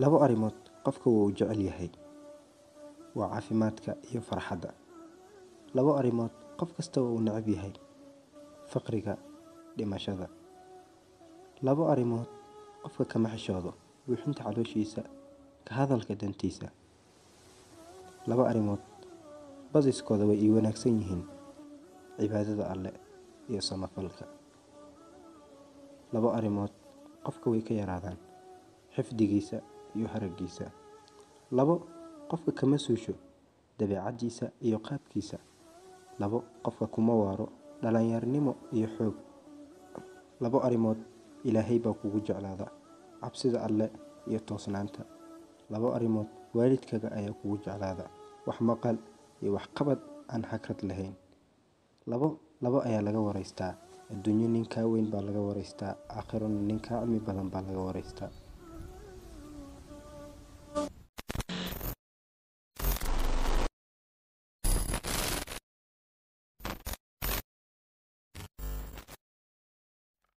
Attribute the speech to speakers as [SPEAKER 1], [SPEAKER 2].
[SPEAKER 1] Labo arrimood qofka wuu jecel yahay, waa caafimaadka iyo farxadda. Labo arrimood qof kasta waa uu neceb yahay, faqriga, dhimashada. Labo arrimood qofka kama xishoodo, buuxinta calooshiisa, ka hadalka dantiisa. Laba arrimood badiskooda way ii wanaagsan yihiin, cibaadada Alle iyo samafalka. Labo arrimood qofka way ka yaraadaan, xifdigiisa iyo haraggiisa. Labo qofka kama suusho, dabeecaddiisa iyo qaabkiisa. Labo qofka kuma waaro, dhalinyaranimo iyo xoog. Labo arrimood Ilaahay baa kugu jeclaada, cabsida Alle iyo toosnaanta. Labo arrimood waalidkaaga ayaa kugu jeclaada, wax maqal iyo wax qabad aan hagrad lahayn. Labo labo ayaa laga waraystaa, adduunyo nin kaa weyn baa laga waraystaa, aakhirona nin kaa cilmi badan baa laga waraystaa.